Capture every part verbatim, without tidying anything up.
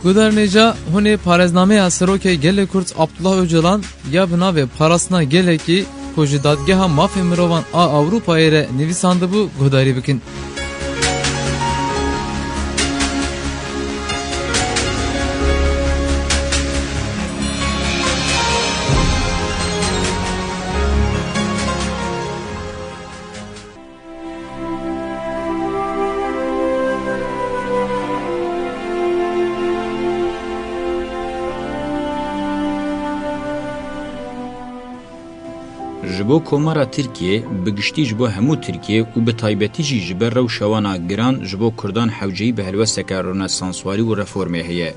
Guhdarên hêja, hûn ê parêznameya Serokê Gelê Kurd Abdullah Ocalan ya bi navê Parastina Gelekî ku ji Dadgeha Mafê Mirovan a Ewropayê re nivîsandibû guhdarî bikin. Ji bo Komara Tirkiyê, bi giştî ji bo hemû Tirkiyê û bi taybetî jî ji ber rewşa wan a giran ji bo Kurdan hewceyî bi helwesteke ronesanswarî û reformê heye.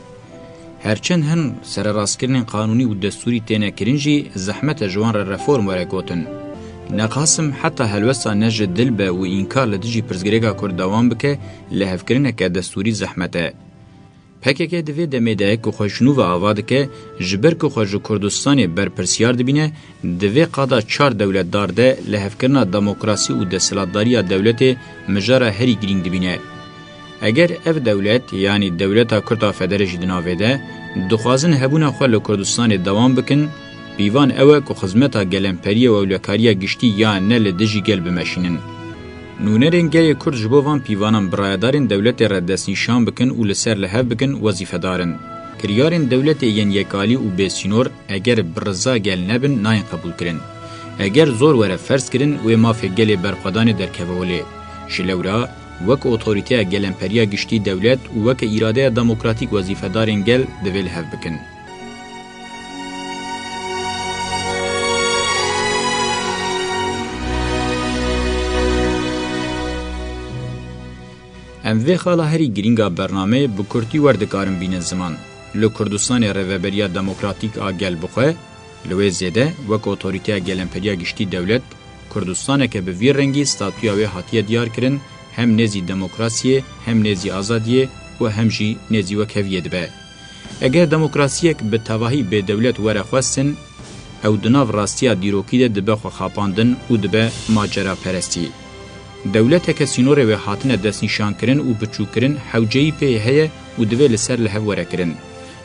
Her çend hin sererastkirinên qanûnî û destûrî têne kirin jî, zehmet e ji wan re reform were gotin. Nexasim heta helwesta ne ji dil be û înkar li dijî pirsgirêka Kurd dewam bike, lihevkirineke destûrî zehmet e. P K K di vê demê de ku xwe ji nû ve ava dike, ji ber ku xwe ji Kurdistanê berpirsyar dibîne, di vê qada çar dewletdar de lihevkirina demokrasî û desthilatdariya dewletê mijara herî girîng dibîne. Eger ev dewlet, yanî Dewleta Kurd a Federe jî di navê de, dixwazin hebûna xwe li Kurdistanê dewam bikin, pîvan ew e ku xizmeta gelemperiyê û ewlekariya giştî ya ne li dijî gel bimeşînin. Nûnerên gelê Kurd ji bo van pîvanan bi rayedarên dewletê re destnîşan bikin û li ser li hev bikin wezîfedar in. Kiryarên dewletê yên yekalî û bêsînor eger bi riza gel nebin nayên qebûlkirin. Eger zor were ferzkirin, wê mafê gelê berxwedanê derkeve holê. Ji lewra, wek otorîteya gelemperiya giştî dewlet û weke îradeya demokratîk wezîfedarên gel divê li hev bikin. Em vê xala herî girîng a bernameyê bi kurtî werdikarin bînin ziman. Li Kurdistanê rêveberiya demokratîk a gel bi xwe, li wê zêde wek otorîteya gelemperiya giştî dewlet, Kurdistaneke bi vî rengî statûya wê hatiye diyarkirin, hem nêzî demokrasiyê, hem nêzî azadiyê û hem jî nêzî wekheviyê dibe. Eger demokrasiyek bi tevahî bê dewlet were xwestin, ew di nav rastiya dîrokî de dibe xwexapandin û dibe maceraperestî. Dewleteke sînorê wê hatine destnîşankirin û biçûkkirin hewceyî pê heye û divê li ser li hev were kirin.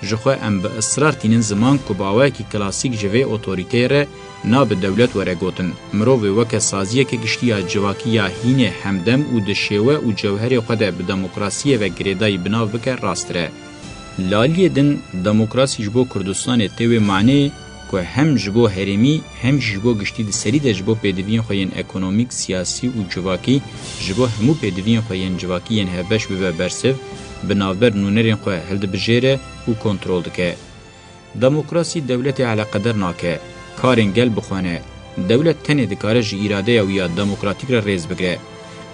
Ji xwe em bi israr tînin ziman ku bi awayekî klasîk ji vê otorîteyê re nabe dewlet were gotin. Mirovê weke saziyeke giştî ya civakî ya hînê hemdem û di şêwe û cewherê xwe de bi demokrasiyê ve girêdayî bi nav bike rasttir e. Li aliyê din, demokrasî ji bo Kurdistanê tê wê maneyê ku hem ji bo herêmî hem jî ji bo giştî di serî de ji bo pêdiviyên xwe yên ekonomîk, siyasî û civakî, ji bo hemû pêdiviyên xwe yên civakî yên hevbeş bibe bersiv, bi navber nûnerên xwe hildibijêre û kontrol dike. Demokrasî dewletê eleqeder nake, karên gel bi xwe ne. Dewlet tenê dikare ji îradeya wî ya demokratîk re rêz bigre.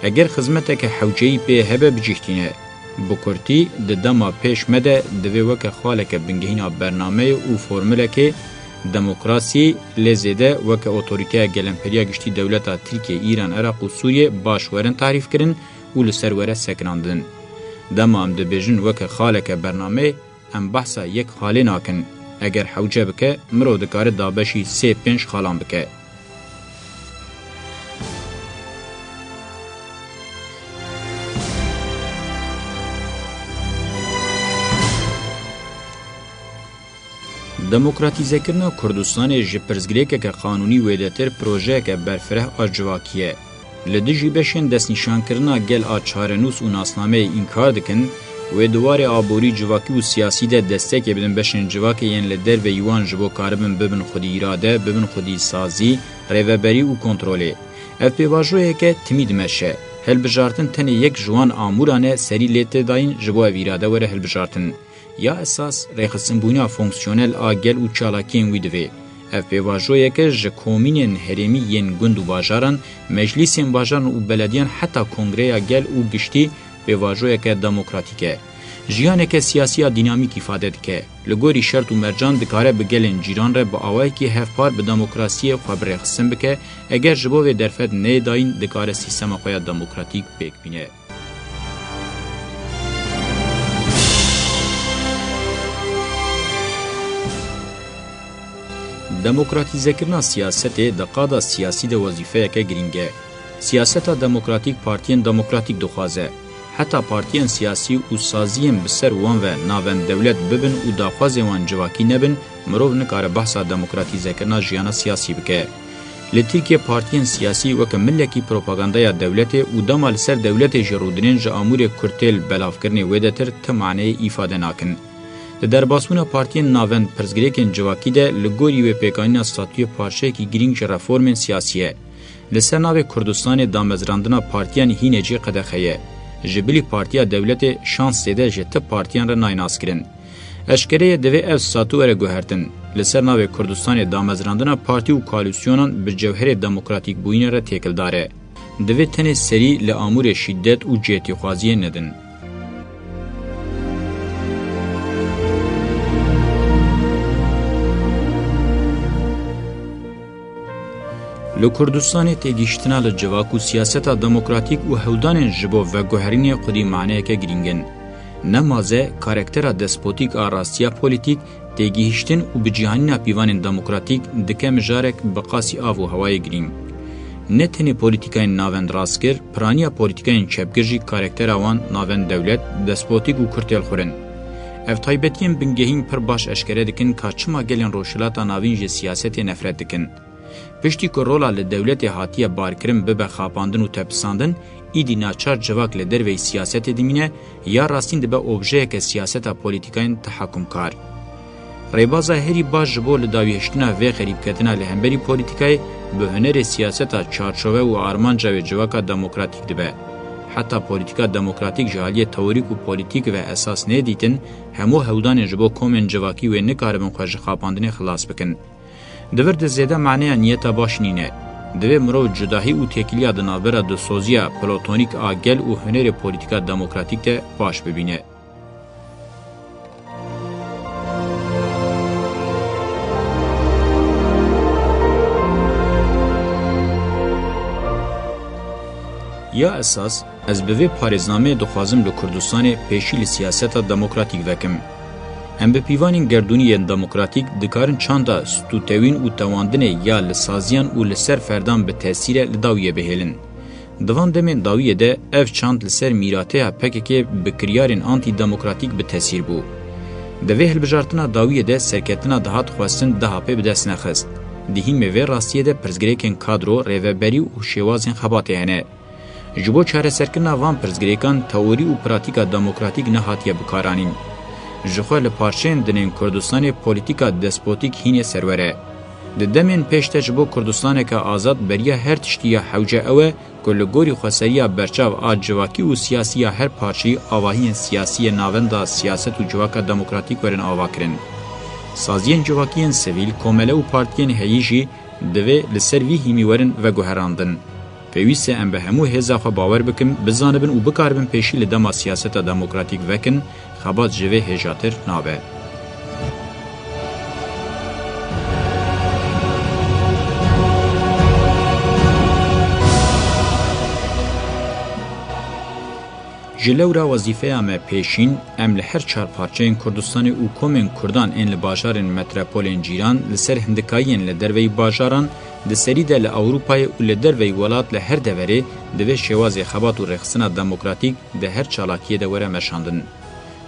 Eger xizmeteke hewceyî pê hebe bi cih tîne. Bi kurtî, di dema pêş me de divê weke xaleke bingehîna bernameyê û formulekê demokrasî, lê zêde weke otorîteya gelemperiya giştî dewleta Tirkiye, Îran, Iraq û Sûriye baş werin tarîfkirin û li ser were sekinandin. Dema em dibêjin weke xaleke bernameyê, em behsa yek xalê nakin. Eger hewce bike, mirov dikare dabeşî sê pênc xalan bike. Demokratîzekirina Kurdistanê ji pirsgirêkeke qanûnî wêdetir projeyeke berfireh a civakî ye. Li dijî beşên destnîşankirina gel a çarenûs û nasnameyê înkar dikin, wê di warê aborî, civakî û siyasî de destekê bidin beşên civakê yên li derveyî wan ji bo karibin bibin xwedî îrade, bibin xwedî sazî, rêveberî û kontrolê. Ev pêvajoyeke timî dimeşe. Hilbijartin tenê yek ji wan amûran e serî lê tê dayîn ji bo ev îrade were hilbijartin. Ya esas, rêxistinbûna fonksiyonel a gel û çalakiyên wî divê. Ev pêvajoyeke ji komînên herêmî yên gund û bajaran, meclîsên bajaran û belediyan heta kongreya gel û giştî pêvajoyeke demokratîk e. Jiyaneke siyasî ya dînamîk îfade dike. Li gorî şert û mercan dikare bi gelên cîran re bi awayekî hevpar bi demokrasiyê xwe bi rêxistin bike, eger ji bo vê derfet neyê dayîn, dikare sîstema xwe ya demokratîk pêk bîne. Demokratîzekirina siyasetê di qada siyasî de wezîfeyeke girîng e. Siyaseta demokratîk partiyên demokratîk dixwaze. Heta partiyên siyasî û saziyên bi ser wan ve navend dewlet bibin û daxwazên wan civakî nebin, mirov nikare behsa demokratîzekirina jiyana siyasî bike. Li Tirkiyê partiyên siyasî weke milekî propagandaya dewletê û dema li ser dewletê jî rûdinên ji amûrê kurtêl belavkirinê wêdetir ti maneyê îfade nakin. Di derbasbûna partiyên navend pirsgirêkên civakî de li gorî wê pêkanîna statuyê parçeyekî girîng ji reformên siyasî ye. Li ser navê Kurdistanê damezrandina partiyan hînê jî qedexe ye. Ji bilî partiya dewletê şans zêde ji ti partiyan re nayê naskirin. Eşkere ye divê ev statû were guhertin. Li ser navê Kurdistanê damezrandina partî û koalîsyonan bi cewherê demokratîkbûyînê re têkildar e. Divê tenê serî li amûrê şîdet û cêtîxwaziyê nedin. Li Kurdistanê têgihiştina li civak û siyaseta demokratîk û hewldanên ji bo veguherînê xwedî maneyeke girîng in. Nemaze, karaktera despotîk a rastiya polîtîk, têgihiştin û bicîhanîna pîvanên demokratîk dike mijarek bi qasî av û hewayê girîng. Ne tenê polîtîkayên navend rastgir, piraniya polîtîkayên çepgir jî karaktera wan navend dewlet, despotîk û kurtêlxwir in. Ev taybetiyên bingehîn pir baş eşkere dikin ka çima gelên Rojhilata Navîn ji siyasetê nefret dikin. Piştî ku rola li dewletê hatiye barkirin bibe xapandin û tepisandin, îdî naçar civak li derveyî siyasetê dimîne, ya rastîn dibe objeyeke siyaseta polîtîkayên tehakumkar. Rêbaza herî baş ji bo li dawîhiştina vê xerîbketina li hemberî polîtîkayê, bi hunerê siyaseta çarçove û armanca wê civaka demokratîk dibe. Heta polîtîka demokratîk ji aliyê teorîk û polîtîk ve esas neyê dîtin, hemû hewldanên ji bo komên civakî wê nikaribin xwe ji xapandinê xilas bikin. Di vir de zêde maneya niyeta baş nîne. Divê mirov cudahî û têkiliya di navbera dusoziya platonîk a gel û hunerê polîtîka demokratîk de baş bibîne. Ya esas, ez bi vê parêznameyê dixwazim li Kurdistanê pêşî li siyaseta demokratîk vekim. Em bi pîvanên gerdûnî yên demokratîk dikarin çanda stûtewîn û tewandinê ya li saziyan û li ser ferdan bi tesîr e li dawiyê bihêlin. Di van demên dawiyê de ev çand li ser mîrateya P K K bi kiryarên antîdemokratîk bi tesîr bû. Di vê hilbijartina dawiyê de serketina dihat xwestin D H P bi dest nexist. Di hîmê vê rastiyê de pirsgirêkên kadro, rêveberî û şêwazên xebatê hene. Ji bo çareserkirina van pirsgirêkan teorî û pratîka demokratîk nehatiye bikaranîn. Ji xwe li parçeyên din ên Kurdistanê polîtîka despotîk hînê serwer e. Di demên pêş de ji bo Kurdistaneke azad beriya her tiştî ya hewce ew e ku li gorî xweseriya berçav a civakî û siyasî ya her parçeyî avahiyên siyasî yê navenda siyaset û civaka demokratîk werin avakirin. Saziyên civakî yên sivîl, komele û partiyên heyî jî divê li ser vî hîmî werin veguherandin. Pêwîst e em bi hemû hêza xwe bawer bikin, bizanibin û bikaribin pêşî li dema siyaseta demokratîk vekin, xebat ji vê hêjatir nabe. Ji lewra wezîfeya me pêşîn, em li her çar parçeyên Kurdistanê û komên Kurdan ên li bajarên metropolên cîran, li ser hindikayiyên li derveyî bajaran, di serî de li Ewropayê û li derveyî welat li her deverê, divê şêwazê xebat û rêxistina demokratîk di her çalakiyê de were meşandin.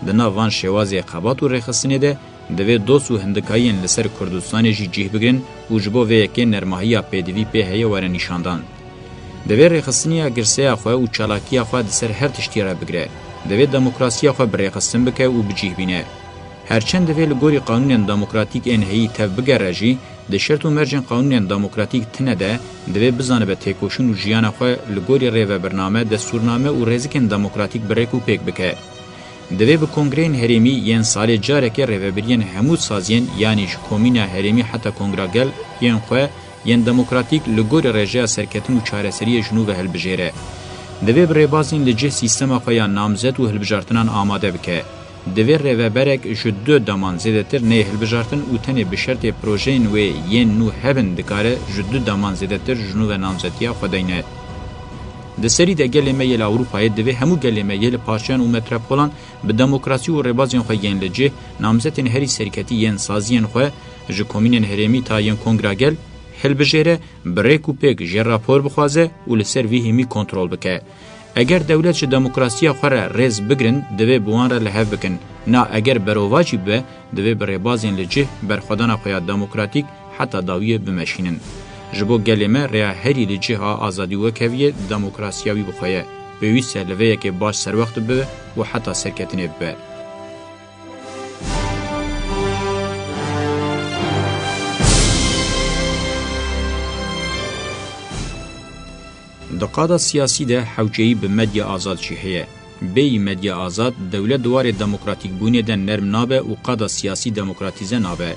Di nav van şêwazê xebat û rêxistinê de, divê doz û hindikayiyên li ser Kurdistanê jî cih bigrin û ji bo vê yekê nermahiya pêdivî pê heye were nîşandan. Divê rêxistiniya girseya xwe û çalakiya xwe di ser her tiştî re bigire. Divê demokrasiya xwe bi rêxistin bike û bi cih bîne. Herçend divê li gorî qanûnên demokratîk ên heyî tev bigere jî, di şert û mercên qanûnên demokratîk tine de, divê bizanibe têkoşîn û jiyana xwe li gorî rêvebirname, destûrname û rêzikên demokratîk bi rêk û pêk bike. Divê bi kongreyên herêmî yên salê carekê rêvebiriyên hemû saziyên, yanî ji Komîna Herêmî heta Kongra Gel yên xwe yên demokratîk li gorî rêjeya serketin û çareseriyê ji nû ve hilbijêre. Divê bi rêbazên li cih sîstema xwe ya namzet û hilbijartinan amade bike. Divê rêveberek ji du deman zêdetir neyê hilbijartin û tenê bi şertê projeyên wê yên nû hebin dikare ji du deman zêdetir ji nû ve namzetiya xwe deyne. Di serî de gelê me yê li Ewropayê divê hemû gelê me yê li parçeyan û metropolan bi demokrasî û rêbazên xwe yên li cih, namzetên herî serketî yên saziyên xwe ji komînên herêmî ta yên Kongra Gel hilbijêre, bi rêk û pêk jê rapor bixwaze û li ser vî hîmî kontrol bike. Eger dewlet ji demokrasiya xwe re rêz bigrin, divê bi wan re li hev bikin. Na eger berovajî bibe, divê bi rêbazên li cih berxwedana xwe ya demokratîk heta dawiyê bimeşînin. Ji bo gelê me rêya herî li cih a azadî wekhev yê demokrasiya wî bi xwe ye. Pêwîst e li vê yekê baş serwext bibe û heta serketinê bibe. Di qada siyasî de hewceyî bi medya azad jî heye. Bêyî medya azad, dewlet di warê demokratîkbûnê de nerm nabe û qada siyasî demokratîze nabe.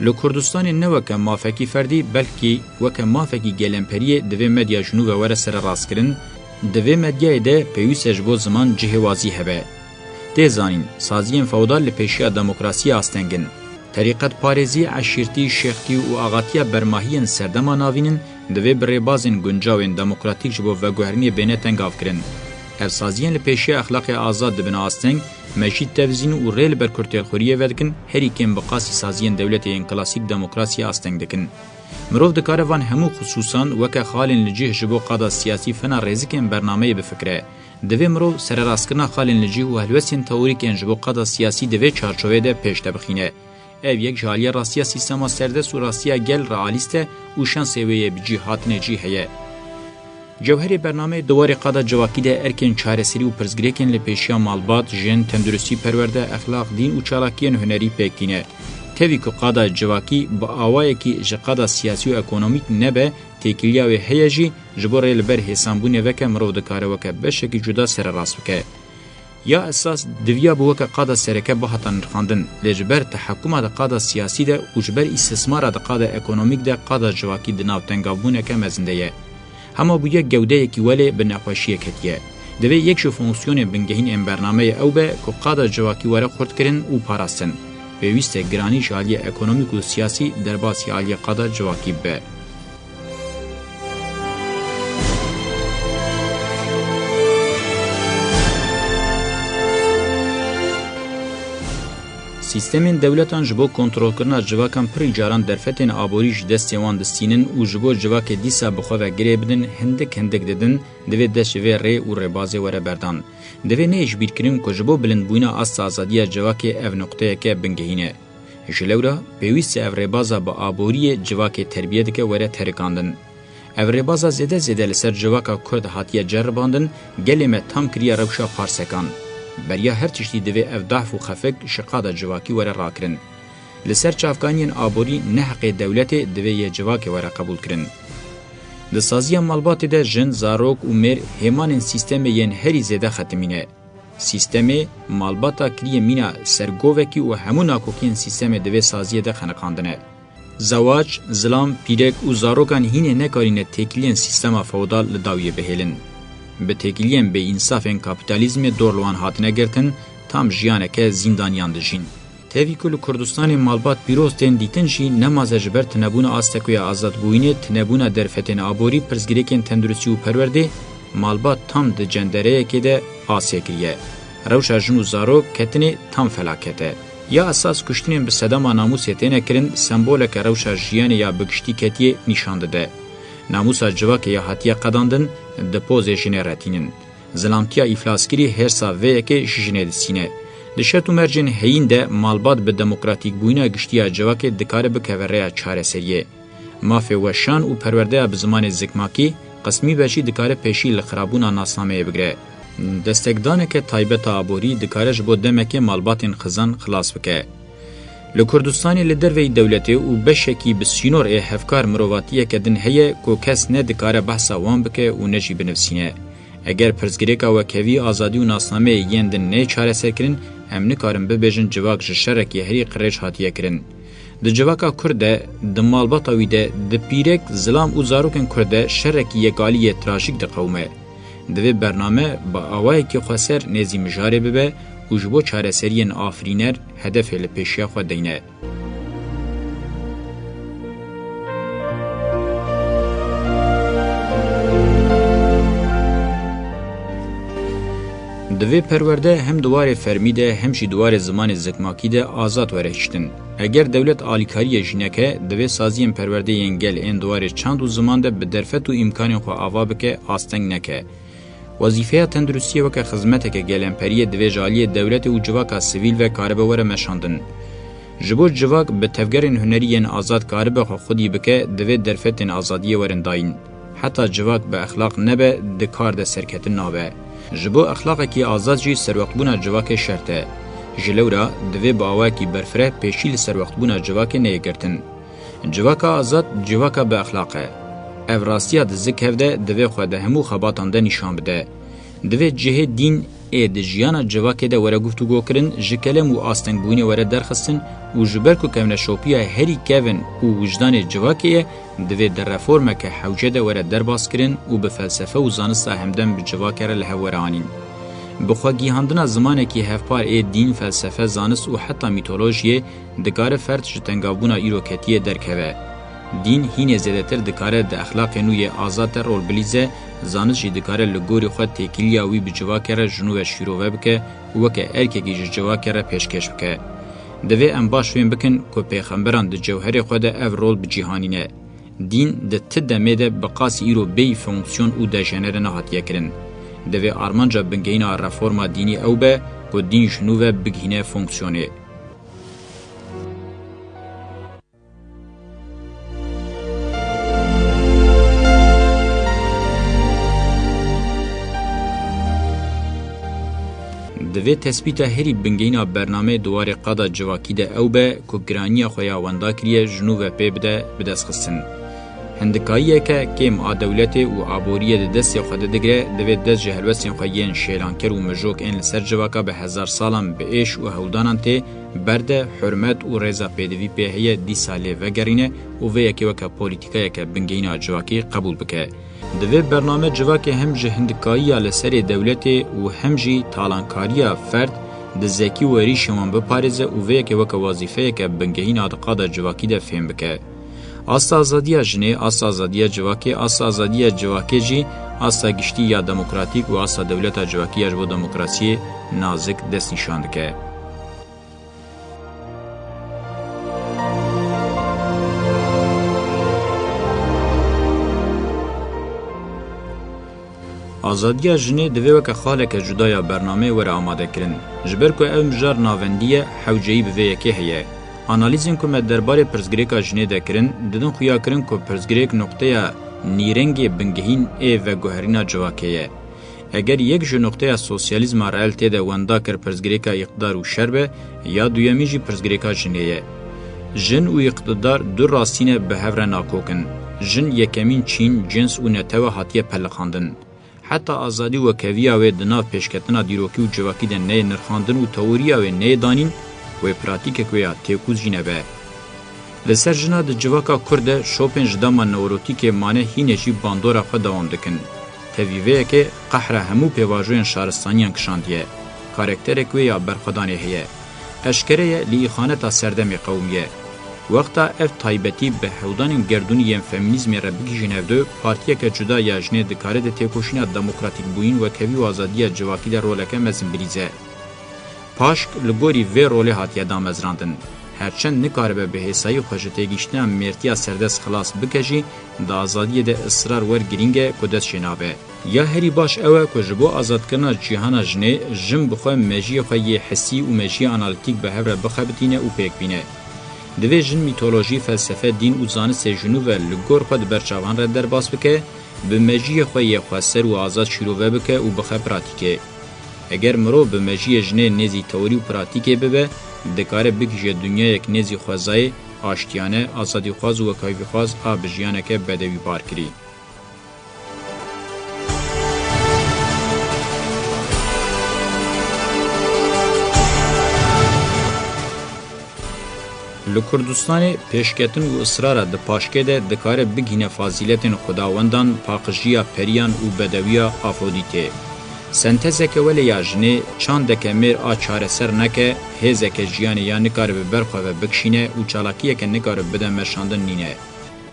Li Kurdistanê ne weke mafekî ferdî, belkî weke mafekî gelemperiyê divê medya ji nû ve were sererastkirin. Di vê medyayê de pêwîst e ji bo ziman cihê wazî hebe. Tê zanîn, saziyên feodal li pêşiya demokrasiyê asteng in. Terîqetparêzî, eşîrtî, şêxtî û axatiya bermahiyên serdema navîn in, divê bi rêbazên guncaw ên demokratîk ji bo veguherînê bêne tengavkirin. Ev saziyên li pêşiya exlaqê azad dibin asteng, mejî tevzîn û rê li ber kurtêlxweriyê vedikin, herî kêm bi qasî saziyên dewletê yên klasîk demokrasiyê asteng dikin. Mirov dikare van hemû xisûsan weke xalên li cih ji bo qada siyasî fena rêzikên bernameyê bifikire. Divê mirov sererastkirina xalên li cih û helwestên teorîk ên ji bo qada siyasî di vê çarçoveyê de pêş de bixîne. Ev yek ji aliyê rastiya sîstema serdest û rastiya gel re alîst e û şansê wê yê bi cî hatinê jî heye. Cewherê bernameyê di warê qada civakî de erkên çareserî û pirsgirêkên li pêşiya malbat, jin, tenduristî, perwerde, exlaq, dîn û çalakiyên hunerî pêk tîne. Tevî ku qada civakî bi awayekî ji qada siyasî û ekonomîk nebe, têkiliya wê heye jî, ji bo rê li ber hêsanbûnê veke mirov dikare weke beşekî cuda sererast bike. Ya esas diviya bi weke qada sereke bihata nirxandin, lê ji ber tehekuma di qada siyasî de û ji ber îstismara di qada ekonomîk de qada civakî di nav tengavbûneke mezin de ye. Hema bûye gewdeyekî welê bi nexweşiyê ketiye. Divê yek ji fonksiyonên bingehîn ên bernameyê ew be ku qada civakî were xurtkirin û parastin. Pêwîst e giranî ji aliyê ekonomîk û siyasî derbasî aliyê qada civakî bibe. Sîstemên dewletan ji bo kontrolkirina civakan pirî caran derfetên aborî ji destê wan distînin û ji bo civakê dîsa bi xwe ve girê bidin, hindik hindik didin, divê dest ji vê rê û rêbazê were berdan. Divê neyê ji bîr kirin ku ji bo bilindbûyina asta azadiya civakê ev nuqteyeke bingehîn e. Ji lewra pêwîst e ev rêbaza bi aboriyê civakê terbiye dike were terikandin. Ev rêbaza zêde zêde li ser civaka Kurd hatiye ceribandin, gelê me tam kiriye rewşa Parsekan. Beriya her tiştî divê ev dahf û xefik ji qada civakî were rakirin. Li ser çavkaniyên aborî ne heqê dewletê divê yê civakê were qebûlkirin. Di saziya malbatê de jin, zarok û mêr hêmanên sîstemê yên herî zêde xetimîne. Sîstemê malbata kiriye mîna sergovekî û hemû nakokiyên sîstemê di vê saziyê de xeniqandine. Zewac, zilam, pîrek û zarokan hînê nekarîne têkiliyên sîstema feodal li dawiyê bihêlin. Bi têkiliyên bêînsaf ên kapîtalîzmê dor li wan hatine girtin, tam jiyaneke zîndaniyan dijîn. Tevî ku li Kurdistanê malbat pîroz tên dîtin jî, nemaze ji ber tunebûna astekuya azadbûyînê, tunebûna derfetên aborî, pirsgirêkên tenduristî û perwerdê, malbat tam di cendereyekê de asê kiriye. Rewşa jin û zarok ketinê tam felaket e. Ya esas kuştinên bi sedema namûsê têne kirin, semboleke rewşa jiyanê ya bi giştî ketiyê nîşan dide. Namûsa civakê ya hatiye qedandin, di pozê jinê re tînin. Zilamtiya îflaskirî hêrsa vê yekê ji jinê distîne. Di şert û mercên heyîn de malbat bi demokratîkbûyîna giştî ya civakê dikare bikeve rêya çareseriyê. Mafê weşan û perwerdeya bi zimanê zikmakî, qismî be jî dikare pêşî li xirabûna nasnameyê bigire. Destekdaneke taybet a aborî dikare ji bo demekê malbatên xizan xilas bike. Li Kurdistanê li derveyî dewletê û beşekî bi sînor ê hevkar mirovatiyeke din heye ku kes ne dikare behsa wan bike û ne jî binivîsîne. Eger pirsgirêka wekhevî, azadî û nasnameyê yên din neyê çareserkirin, em nikarin bibêjin civak ji şerekî herî qirêj hatiye kirin. Di civaka Kurd de, di malbata wî de, di pîrek, zilam û zarokên Kurd de şerekî yekalî yê trajîk diqewime. Divê bername bi awayekî xweser nêzî mijarê bibe û ji bo çareseriyên afirîner hedefê li pêşiya xwe deyne. Di vê perwerde hem di warê fermî de hem jî di warê zimanê zikmakî de azad were hiştin. Eger dewlet alîkariyê jî neke, divê saziyên perwerdê yên gel ên di warê çand û ziman de bi derfet û îmkanên xwe ava bike, asteng neke. Wezîfeya tenduristiyê weke xizmeteke gelemperiyê divê ji aliyê dewletê û civaka sivîl ve karibe were meşandin. Ji bo civak bi tevgerên hunerî yên azad karibe xwe xwedî bike, divê derfetên azadiyê werin dayîn. Heta civak bi exlaq nebe, di kar de serketin nabe. Ji bo exlaqekî azad jî serwextbûna civakê şert e. Ji lewra divê bi awayekî berfireh pêşî li serwextbûna civakê neyê girtin. Civaka azad, civaka bi exlaq e. Ev rastiya di zik hev de divê xwe di hemû xebatan de nîşan bide. Divê cihê dîn ê di jiyana civakê de were guftûgokirin, ji kelem û astengbûyînê were derxistin û ji ber ku kevneşopiya herî kevin û wijdanê civakê ye, divê di reformeke hewce de were derbaskirin û bi felsefe û zanista hemdem bi civakê re li hev were anîn. Bi xwe gihandina zimanekî hevpar ê dîn, felsefe, zanist û heta mîtolojiyê dikare ferd ji tengavbûna îroketiyê derkeve. Dîn hînê zêdetir dikare di exlaqê nû yê azad de rol bilîze, zanist jî dikare li gorî xwe têkiliya wî bi civakê re ji nû ve şîrove bike û weke erkekî ji civakê re pêşkêş bike. Divê em baş fêm bikin ku pêxemberan di cewherê xwe de ev rol bi cîhanî ne. Dîn di ti demê de bi qasî îro bêyî fonksiyon û dejenere nehatiye kirin. Divê armanca bingehîna reforma dînî ew be ku dîn ji nû ve bigihîne fonksiyonê. Divê tespîta herî bingehîna bernameyê di warê qada civakî de ew be ku giraniya xwe ya wenda kiriye ji nû ve pê bide bidestxistin. Hindikayiyeke kêm a dewletê û aboriyê di destê xwe de digire, divê dest ji helwestên xwe yên şêlanker û mijok ên li ser civaka bi hezar salan bi êş û hewldanan tê berde, hurmet û rêza pêdivî pê heye dîsa lê vegerîne û vê yekê weke polîtîkayeke bingehîna civakî qebûl bike. Divê bername civakê hem ji hindikayiya li serê dewletê û hem jî talankariya ferd di zekî û êrîşên wan biparêze û vê yekê weke wezîfeyeke bingehîn a di qada civakî de fêm bike. Asta azadiya jinê, asta azadiya civakê, asta azadiya civakê jî asta giştî ya demokratîk û asta dewleta civakî ya ji bo demokrasiyê nazik destnîşan dike. Azadiya jinê divê weke xaleke cuda ya bernameyê were amadekirin. Ji ber ku ev mijar navendî ye, hewceyî bi vê yekê heye. Analîzên ku me derbarê pirsgirêka jinê de kirin, didin xuyakirin ku pirsgirêk nuqteya nîrengê bingehîn ê veguherîna civakê ye. Eger yek ji nuqteya sosyalîzma reel tê de wenda kir pirsgirêka îqtidar û şer be, ya duyemîn jî pirsgirêka jinê ye. Jin û îqtidar du rastî ne bi hev re nakok in. Jin yekemîn çîn, cins û netewe hatiye peliqandin. Heta azadî û wekeviya wê di nav pêşketina dîrokî û civakî de neyê nirxandin û teoriya wê neyê danîn, wê pratîkek wê ya têkûz jî nebe. Li ser jina di civaka Kurd de şopên ji dema neolotîkê mane hînê jî bandora xwe dewam dikin. Tevî vê yekê qehra hemû pêvajoyên şaristaniyan kişandiye. Karakterek wê ya berxwedanê heye. Eşkere ye li îxaneta serdemê qewimiye. Wexta ev taybetî bi hewdanên gerdûnî yên femînîzmê re bigihîjin hevdu, partiyeke cuda ya jinê dikare di têkoşîna demokratîkbûyîn, wekevî û azadiya civakî de roleke mezin bilîze. Paşk li gorî vê rolê hatiye damezrandin. Herçend nikaribe bi hêsayî xwe ji têgihiştina mêrtiya serdest xilas bike jî, di azadiyê de israr wer girîng e ku dest jê nabe. Ya herî baş ew e ku ji bo azadkirina cîhana jinê, jin bi xwe mejiyê xwe yê hissî û mejiyê analîtîk bi hev re bixebitîne û pêk bîne. Divê jin mîtolojî, felsefe, dîn û zanistê ji nû ve li gor xwe di ber çavan re derbas bike, bi mejiyê xwe yê xweser û azad şîrove bike û bixe pratîkê. Eger mirov bi mejiyê jinê nêzî teorî û pratîkê bibe, dikare bigihîje dinyayek nêzî xwezayê, aştiyane, azadîxwaz û wekevîxwaz a bi jiyaneke bedewî barkirî. Li Kurdistanê pêşketin û israra di paşkê de dikare bigihîne fazîletên xudawendan, paqijiya periyan û bedewiya Afrodîtê. Sentezeke welê ya jinê, çandeke mêr a çareser neke, hêzeke jiyanê ya nikaribe ber xwe ve bikişîne û çalakiyeke nikaribe bide meşandin nîne.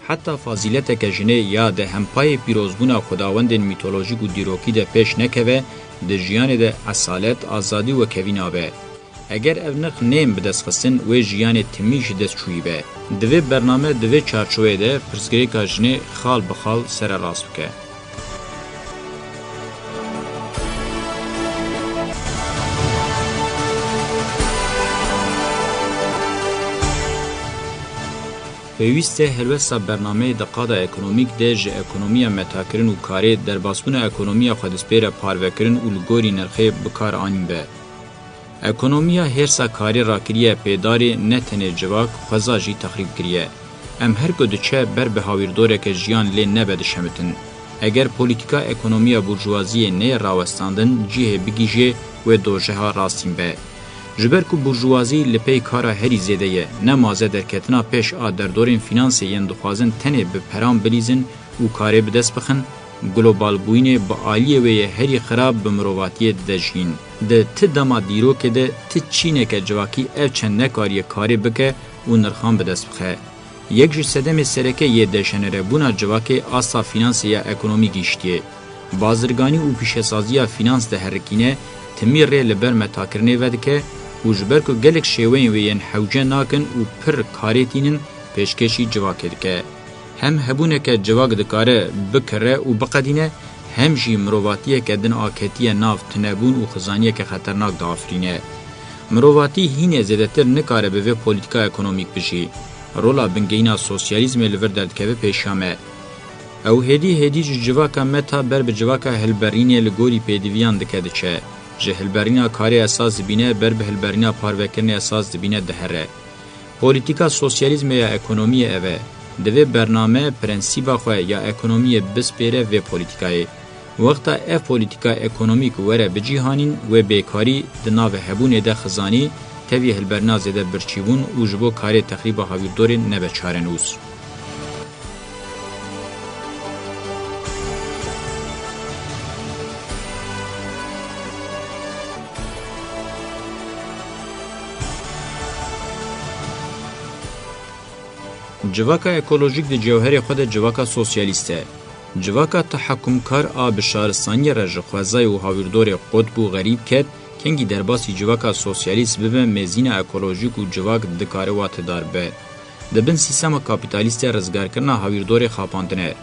Heta fazîleteke jinê ya di hempayê pîrozbûna xwedawendên mîtolojîk û dîrokî de pêş nekeve, di jiyanê de esalet, azadî û wekevî nabe. Eger ev nirx neyên bidestxistin, wê jiyanê timî ji dest çûyî be. Di vê bername, di vê çarçoveyê de pirsgirêka jinê xal bi xal sererast bike. Pêwîst e helwesta bernameyê di qada ekonomîk de ji ekonomiya metakirin û karê derbasbûna ekonomiya xwedîspêre parvekirin û li gorî nirxê bi kar anîn be. Ekonomiya hêrsa karê rakiriye pêdarê ne tenê civak, xweza jî texrîb kiriye. Em her ku diçe ber bi hawîrdoreke jiyan lê nebe dişemitin. Eger polîtîka ekonomiya burjûwaziyê neyê rawestandin, cihê bigihîjê wê dojeha rastîn be. Ji ber ku burjûwazî li pey kara herî zêde ye, ne maze derketina pêş a derdorên fînansê yên dixwazin tenê bi peran bilîzin û karê bi dest bixin, globalbûyînê bi aliyê wê yê herî xirab bi mirovatiyê dide jiyîn. Di ti dema dîrokê de ti çîneke civakî ev çend nekariyê karê bike û nirxan bi dest bixe. Yek ji sedemê sereke yê dejenerebûna civakê asta fînansê ya ekonomî gihîştiye. Bazirganî û pîşesaziya fînans diherikîne, timî rê li ber metakirinê vedike û ji ber ku gelek şêweyên wê yên hewce nakin û pir karê tînin, pêşkêşî civakê dike. Hem hebûneke civak dikare bikire û biqedîne, hem jî mirovatiyeke din aketiye nav tinebûn û xizaniyeke xeternak diafirîne. Mirovatî hînê zêdetir nikare bi vê polîtîka ekonomîk bijî. Rola bingehîna sosyalîzmê li vir derdikeve pêşiya me. Ew hêdî hêdî ji civaka me ta ber bi civaka hilberînê li gorî pêdiviyan dike diçe. Ji hilberîna karê esas dibîne ber bi hilberîna parvekirinê esas dibîne dihere. Polîtîka sosyalîzmê ya ekonomiyê ev e. Divê bername, prensîba xwe ya ekonomiyê bispêre vê polîtîkayê. Wexta ev polîtîka ekonomîk were bicîhanîn, wê bêkarî di navê hebûnê de xizanî, tevî hilberîna zêde birçîbûn û ji bo karê texrîba hawîrdorê nebe çarenûs. Civaka ekolojîk di cewherê xwe de civaka sosyalîst e. Civaka tehekumkar a bi şaristaniyê re ji xwezayê û hawîrdorê qutb û xerîb ket, kengî derbasî civaka sosyalîst bibe, mêzîna ekolojîk û civak dikare watedar be. Di bin sîstema kapîtalîst de rizgarkirina hawîrdorê xapandine.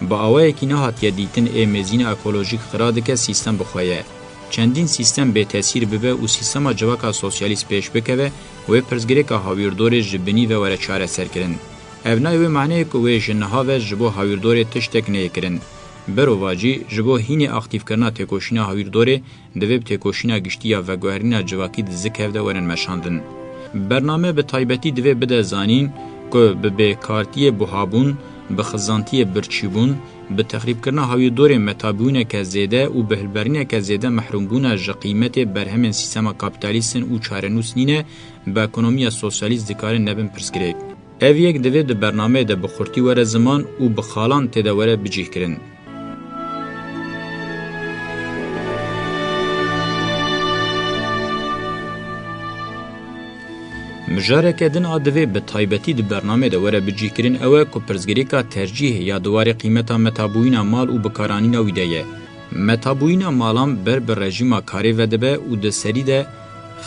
Bi awayekî nehatiye dîtin ê mêzîna ekolojîk xira dike sîstem bi xwe ye. Çendîn sîstem bêtesîr bibe û sîstema civaka sosyalîst pêş bikeve, wê pirsgirêka hawîrdorê ji binî ve were çareserkirin. Ev nayê wê maneyê ku wê ji niha ve ji bo hawîrdorê tiştek neyê kirin. Berovajî, ji bo hînê aktîfkirina têkoşîna hawîrdorê, divê bi têkoşîna giştî ya veguherîna civakî di zik hev de werin meşandin. Bername bi taybetî divê bide zanîn ku bi bêkartiyê buhabûn, bi xizantiyê birçîbûn, bi texrîbkirina hawîrdorê metabûyîneke zêde û bi hilberîneke zêde mehrûmbûna ji qîmetê berhemên sîstema kapîtalîst in û çarenûs nîne, bi ekonomiya sosyalîst dikarin nebin pirsgirêk. Ev yek divê di bernameyê de bi xurtî were ziman û bi xalan tê de were bicîhkirin. Mijareke din a divê bi taybetî di bernamê de were bicîhkirin ew e ku pirsgirêka tercîhê ya di warê qîmeta metabûyîna mal û bikaranîna wî de ye. Metabûyîna malan ber bi rejîma karê ve dibe û di serî de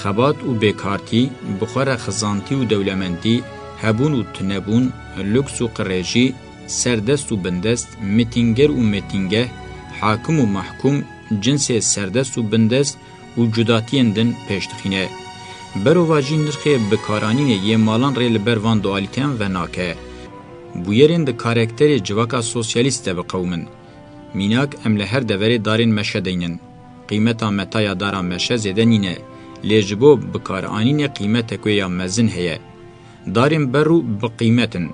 xebat û bêkartî, bi xwe re xizantî û dewlemendî, hebûn û tunebûn, luks û qirêjî, serdest û bindest, mîtînger û mêtîngeh, hakim û mehkûm, cinsê serdest û bindest û cudatiyên din pêş dixîne. Berovajî nirxê bikaranînê yê malan rê li ber van dualîteyan venake. Bûyerên di karakterê civaka sosyalîst de biqewimin. Mînak, em li her deverê darên meşe deynin. Qîmeta meta ya dara meşe zêde nîne, lê ji bo bikaranînê qîmetek wê ya mezin heye. Darên berû bi qîmet in.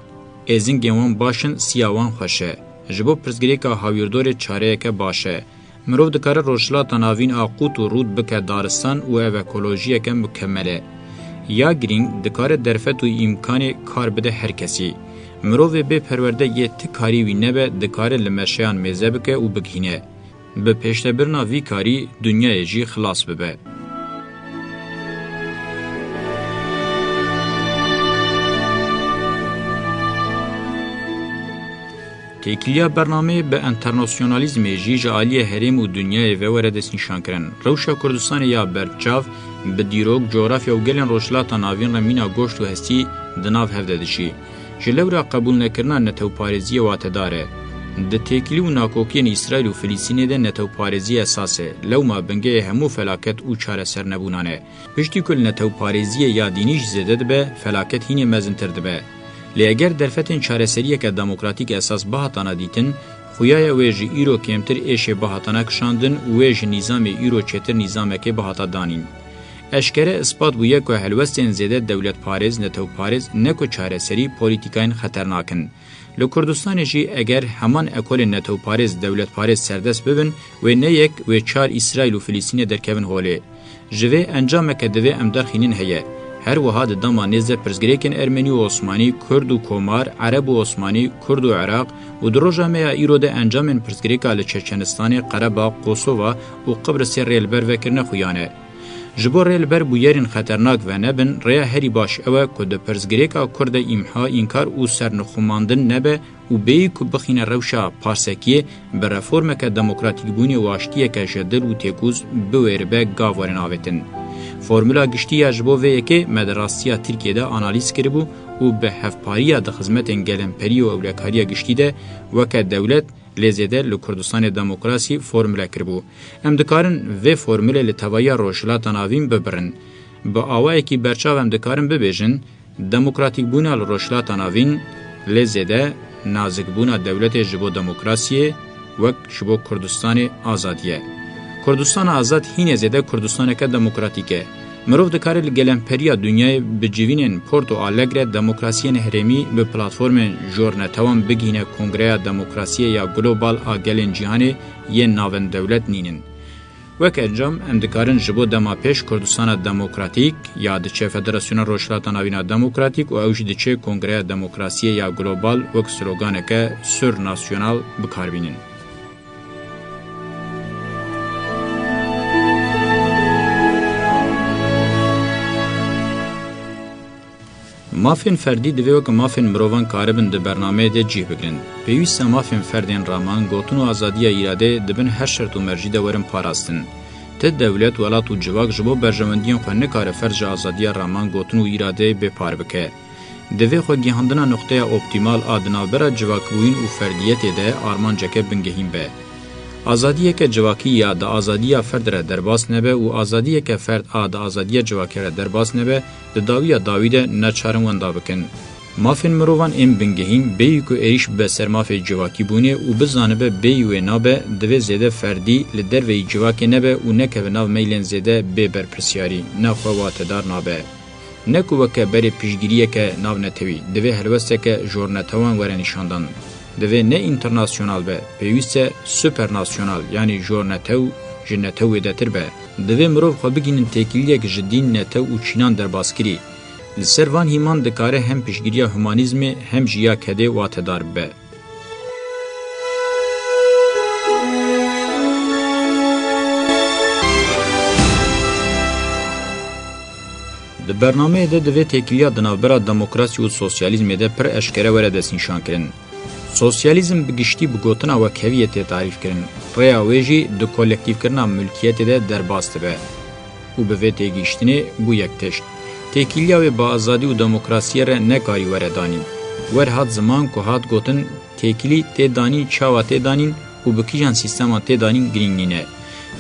Êzingên wan baş in, siya wan xweş e. Ji bo pirsgirêka hawîrdorê çareyeke baş e. Mirov dikare Rojhilata Navîn a qût û rût bike daristan û ev ekolojiyeke mukemel e. Ya girîng, dikare derfet û îmkanê kar bide her kesî. Mirovê bê perwerde yê ti karî wî nebe, dikare li meşeyan mêze bike û bigihîne. Bi pêşdebirina vî karî dinyayê jî xilas bibe. Têkiliya bernameyê bi enternasyonalîzmê jî ji aliyê herêm û dinyayê ve were destnîşankirin. Rewşa Kurdistanê ya berçav bi dîrok, cografya û gelên Rojhilata Navîn re mîna goşt û hestî di nav hev de dijî. Ji lewra qebûlnekirina netewparêziyê watedar e. Di têkilî û nakokiyên Îsraîl û Filistînê de netewparêzî esas e. Lewma bingehê hemû felaket û çaresernebûnan e. Piştî ku li netewparêziyê ya dînî jî zêde dibe, felaket hînê mezintir dibe. Lê eger derfetên çareseriyeke demokratîk esas bihatana dîtin, xuya ye wê ji îro kêmtir êşê bihatana kişandin û wê ji nîzamê îro çêtir nîzamekê bihata danîn. Eşkere ispat bûye ku helwestên zêde dewletparêz, netewparêz ne ku çareserî polîtîkayên xeternak in. Li Kurdistanê jî eger heman ekolên netewparêz, dewletparêz serdest bibin, wê ne yek, wê çar Îsraîl û Filistînê derkevin holê. Ji vê encameke divê em derxînin heye. Her wiha di dema nêz de pirsgirêkên Ermenî û Osmanî, Kurd û Komar, Ereb û Osmanî, Kurd û Iraq û di roja me ya îro de encamên pirsgirêka li Çeçenistanê, Qerebax, Kosova û Qibrisê rê li ber vekirine xuya ne. Ji bo rê li ber bûyerên xeternak venebin, rêya herî baş ew e ku di pirsgirêka Kurd de îmha, înkar û sernixumandin nebe û bêyî ku bixîne rewşa parsekiyê, bi reformeke demokratîkbûnê û aştiyeke ji dil û têkûz biwêribe gav werin avêtin. Formula giştî ya ji bo vê yekê me di rastiya Tirkiyê de analîz kiribû û bi hevpariya di xizmetên gelemperî û ewlekariya giştî de weke dewlet lê zêde li Kurdistanê demokrasî formule kiribû. Em dikarin vê formulê li tevahiya Rojhilata Navîn bibirin. Bi awayekî berçav em dikarin bibêjin, demokratîkbûna li Rojhilata Navîn lê zêde nazikbûna dewletê ji bo demokrasiyê wek ji bo Kurdistanê azadî ye. Kurdistana azad hînê zêde Kurdistaneke demokratîk e. Mirov dikare li gelemperiya dinyayê bi civînên Porto Alegre demokrasiyên herêmî bi platformên jornetewan bigihîne Kongreya Demokrasiyê ya Global a Gelên Cîhanê yên navendewlet nînin. Wek encam, em dikarin ji bo dema pêş Kurdistana Demokratîk ya diçe Federasyona Rojhilata Navîna Demokratîk û ew jî diçe Kongreya Demokrasiyê ya Global wek sloganeke surnasyonal bi kar bînin. Mafên ferdî divê weke mafên mirovan karibin di bernameyê de cih bigirin. Pêwîst e mafên ferdên raman, gotin û azadiya îradeyê di bin her şert û mercî de werin parastin. Ti dewlet, welat û civak ji bo berjewendiyên xwe nikare ferd ji azadiya raman, gotin û îradeyê bê par bike. Divê xwegihandina nuqteya optîmal a di navbera civakbûyîn û ferdiyetê de armanceke bingehîn be. Azadiyeke civakî ya di azadiya ferd re derbas nebe û azadiyeke ferd a di azadiya civakî re derbas nebe, di dawiya dawî de neçarin wenda bikin. Mafên mirovan ên bingehîn bêyî ku êrîş bibe ser mafê civakîbûnê û bizanibe bêyî wê nabe, divê zêde ferdî li derveyî civakê nebe û nekeve nav meylên zêde bê berpirsyarî, nexwe watedar nabe. Ne ku weke berê piştgiriyeke navnetewî, divê helwesteke jornetewan were nîşandan. Divê ne înternasyonal be, pêwîst e supernasyonal, yanî jornetew ji netew wêdetir be. Divê mirov xwe bigihînin têkiliyek ji dîn, netew û çînan derbaskirî. Li ser van hîman dikare hem piştgiriya humanîzmê hem jî ya kedê watedar bibe. Di bernameyê de divê têkiliya di navbera demokrasî û sosyalîzmê de pir eşkere were destnîşankirin. Sosyalîzm bi giştî bi gotina wekheviyê tê tarîfkirin, rêya wê jî di kolektîfkirina milkiyetê de derbas dibe. Û bi vê têgihiştinê bû yek tişt. Têkiliya wê bi azadî û demokrasiyê re nekarî were danîn. Wer hat ziman ku hat gotin, têkilî tê danîn, çawa tê danîn û bi kîjan sîsteman tê danîn girîng nîne.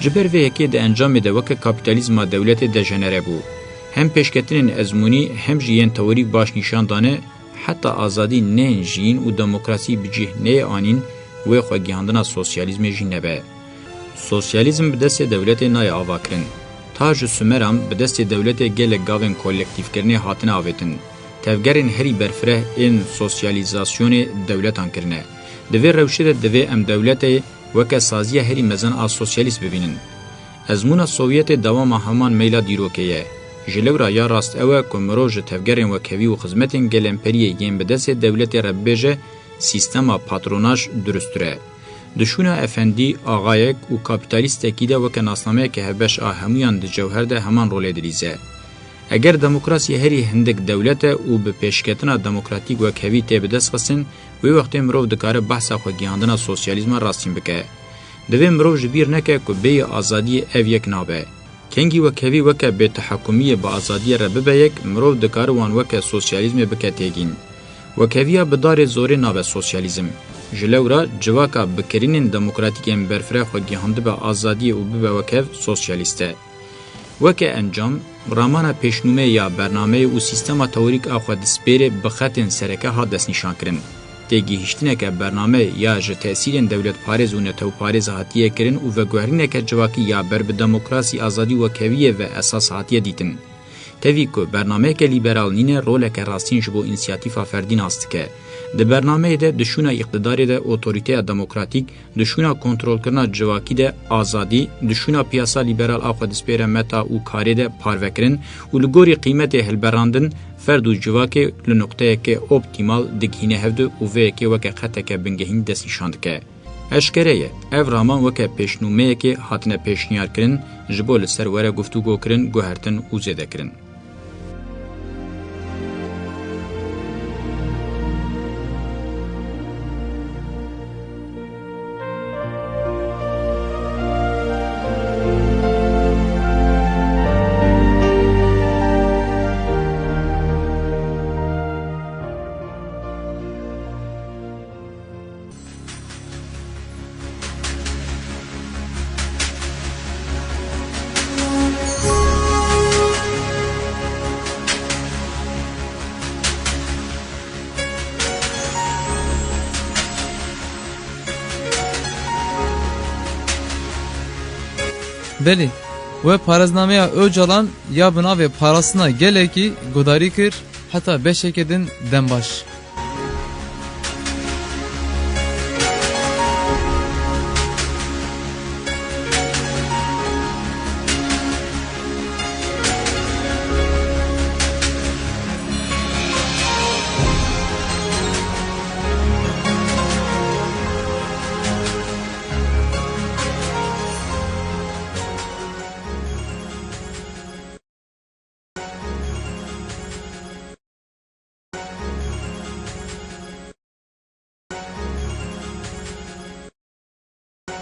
Ji ber vê yekê di encamê de weke kapîtalîzma dewletê dejenere bû. Hem pêşketinên ezmûnî hem jî yên teorîk baş nîşan dane, heta azadî neyên jiyîn û demokrasî bi cih neyê anîn, wê xwegihandina sosyalîzmê jî nebe. Sosyalîzm bi destê dewletê nayê avakirin. Ta ji Sumeran bi destê dewletê gelek gavên kolektîfkirinê hatine avêtin. Tevgerên herî berfireh ên sosyalîzasyonê dewletan kirine. Di vê rewşê de divê em dewletê weke saziya herî mezin a sosyalîst bibînin. Ezmûna Sovyetê dewama heman meyla dîrokê ye. Ji lewra ya rast ew e ku mirov ji tevgerên wekhevî û xizmetên gelemperiyê yên bi destê dewletê re bibêje, sîstema patronaj durustir e. Di şûna efendî, axayek û kapîtalîstekî de weke nasnameyeke hevbeş a hemûyan di cewher de heman rolê dilîze. Eger demokrasî herî hindik dewlet e û bi pêşketina demokratîk wekhevî tê bidestxistin, wê wextê mirov dikare behsa xwegihandina sosyalîzma rastîn bike. Divê mirov ji bîr neke ku bêyî azadiyê ev yek nabe. Kengî wekhevî weke bêtehakumiyê bi azadiyê re bibe yek, mirov dikare wan weke sosyalîzmê bike têgîn. Wekheviya bi darê zorê nabe sosyalîzm. Ji lewra civaka bi kirînên demokratîk ên berfireh xwe gihandibe azadiyê û bibe wekhev sosyalîst e. Weke encam, ramana pêşnûmeyê ya bernameyê û sîstema teorîk a xwedispêrê bi xetên sereke hat destnîşankirin. Têgihîştineke bernameyê ya ji tesîrên dewletparêz û netewparêz hatiye kirin û veguherîneke civakî ya ber bi demokrasî, azadî û wekheviyê ve esas hatiye dîtin. Tevî ku bernameyeke lîberal nîne, roleke rastîn ji bo însiyatîfa ferdî nas dike. Di bernameyê de di şûna îqtidarê de otorîteya demokratîk, di şûna kontrolkirina civakî de azadî, di şûna piyasa lîberal a xwedispêre meta û karê de parvekirin û li gorî qîmetê hilberandin, ferd û civakê li nuqteyeke optîmal digihîne hevdu û vê yekê weke xeteke bingehîn destnîşan dike. Eşkere ye, ev raman weke pêşnûmeyekê hatine pêşniyarkirin, ji bo li ser were guftûgokirin, guhertin û zêdekirin. Belê, we parêznameya Ocalan ya bi navê Parastina Gelekî guhdarî kir, heta beşeke din dem baş.